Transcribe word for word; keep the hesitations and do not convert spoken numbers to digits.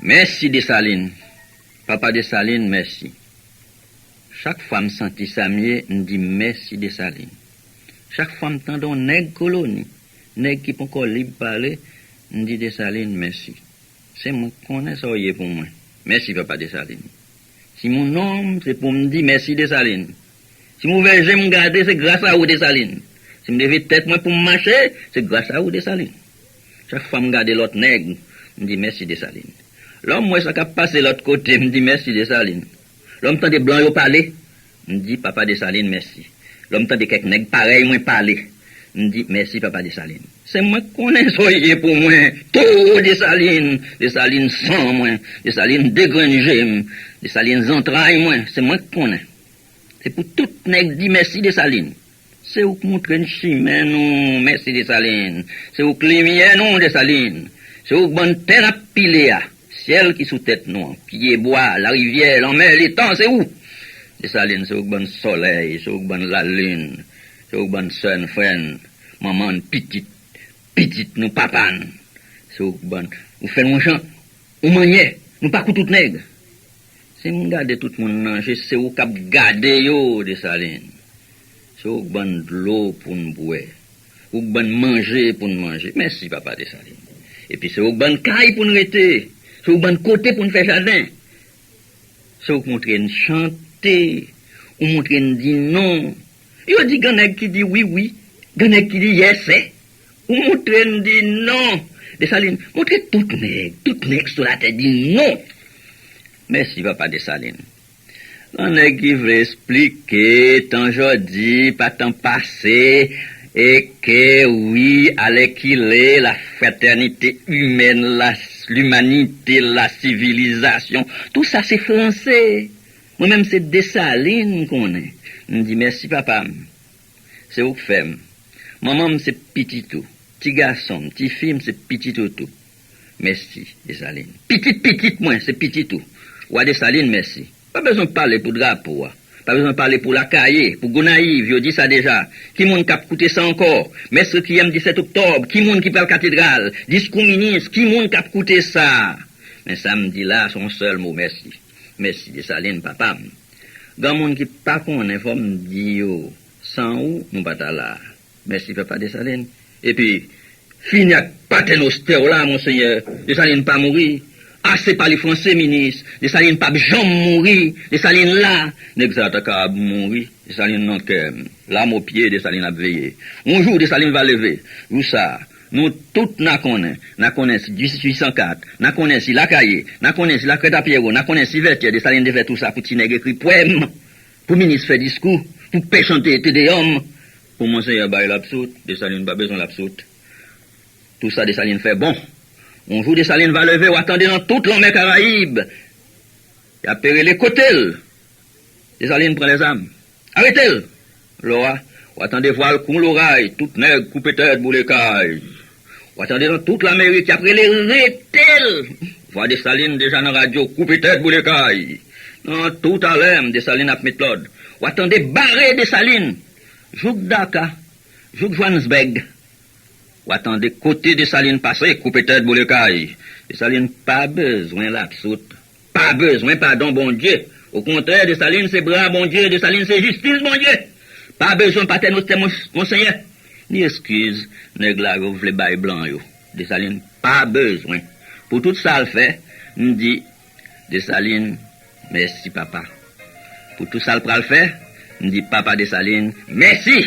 Mèsi Desalin. Papa Desalin, mèsi. Chak fwa m santi sa m ye, m di mèsi Desalin. Chak fwa m tande yon nèg koloni, nèg ki poko lib pale, m di Desalin, mèsi. Se mwen k konnen sa w ye pou mwen. Mèsi, Papa Desalin. Si m yon nonm, se pou m di mèsi Desalin. Si m ouvè je m gade, se gras a ou, Desalin. Si m leve tèt mwen pou m mache, se gras a ou, Desalin. Chak fwa m gade lòt nèg, m di mèsi, Desalin. Lè m wè sa k ap pase lòt kote, m di mèsi, Desalin. Lè m tande blan yo pale, m di papa Desalin mèsi. Lè m tande kèk nèg parèy mwen pale, m di mèsi papa Desalin. Se mwen k konnen sa w ye pou mwen. Towo Desalin, Desalin san mwen, Desalin de grenn je m, Desalin zantray mwen, se mwen k konnen. Se pou tout nèg di mèsi Desalin. Se ou k montre n chimen nou, mèsi Desalin. Se ou k limyè nou, Desalin. Se ou k ban n tè n ap pile a, syèl ki sou tèt nou an, pyebwa, larivyè, lanmè, letan, se ou. Desalin, se ou k ban n sòlèy, se ou k ban n lalin, se ou k ban n sè n, frè n, manman n, pitit, pitit nou, papa n. Se ou k ban n, ou fè n yon jan, yon mannyè, nou pa kou tout nèg. Si m gade tout moun nan je, se ou k ap gade yo, Desalin. Se ou k ban n dlo pou n bwè. Ou k ban n manje pou n manje. Mèsi, papa Desalin. Epi se ou k ban n kay pou n rete. Se ou k ban n kote pou n fè jaden. Se ou k montre n chante. Ou montre n di non. Yo di gen nèg ki di wi, wi. Gen nèg ki di yès, sè. Ou montre n di non. Desalin, montre tout nèg, tout nèg sou latè di non. Mèsi, papa Desalin. Gen nèg ki vle esplike tan jodi pa tan pase, e ke wi, alèkile, la fraternité humaine, la, l'humanité, la civilisation, tou sa se franse. Mwen menm se Desalin m konnen. M di mèsi papa m. Se ou k fè m. Manman m se pitit ou. Ti gason m, ti fi m se pitit ou tou. Mèsi, Desalin. Pitit pitit mwen se pitit ou. Wa Desalin, mèsi. Pa bezwen pale pou drapo a. Pa bezwen pale pou Lakaye, pou Gonayiv, yo di sa deja. Ki moun k ap koute sa ankò? Mès Rekyèm disèt oktòb, ki moun ki pral katedral? Diskou minis, ki moun k ap koute sa? Men sa m di la, se yon sèl mo, mèsi. Mèsi, Desalin, papa m. Gen moun ki pa konnen, fò m di yo, san ou, nou pa ta la. Mèsi, papa Desalin. Epi, fini ak patènostè w la, monsenyè. Desalin pa mouri. Ase pale franse, minis. Desalin p ap janm mouri. Desalin la. Nèg sa a ta kab mouri. Desalin nan kè m. Lam o pye, Desalin ap veye. Yon jou, Desalin va leve. Jou sa a, nou tout n a konnen. N a konnen si dizuit san kat. N a konnen si Lakaye. N a konnen si Lakrètapyero. N a konnen si Vètyè. Desalin te fè tou sa pou ti nèg ekri pwèm. Pou minis fè diskou. Pou pè chante Te Deyòm. Pou monsenyè bay lapsout. Desalin pa bezwen lapsout. Tou sa Desalin fè bon. Yon jou Desalin va leve, w a tande nan tout lanmè Karayib. Y ap rele kote l. Desalin pran lèzam. Arete l! Lò a, w a tande vwa l kon loray, tout nèg koupe tèt boule kay. W a tande nan tout Lamerik y ap rele rete l! Vwa Desalin deja nan radyo, koupe tèt boule kay. Nan tout Alèm, Desalin ap met lòd. W a tande bare Desalin! Jouk Daka, jouk Johannesburg. W a tande kote Desalin pase, koupe tèt boule kay. Desalin pa bezwen lapsout. Pa bezwen padon Bondye. Okontrè, Desalin se bra Bondye, Desalin se jistis Bondye. Pa bezwen patènostè, mon-, monsenyè. Ni eskiz nèg la yo vle bay blan yo. Desalin pa bezwen. Pou tout sa l fè, m di, Desalin, mèsi papa. Pou tout sa l pral fè, m di, papa Desalin, mèsi.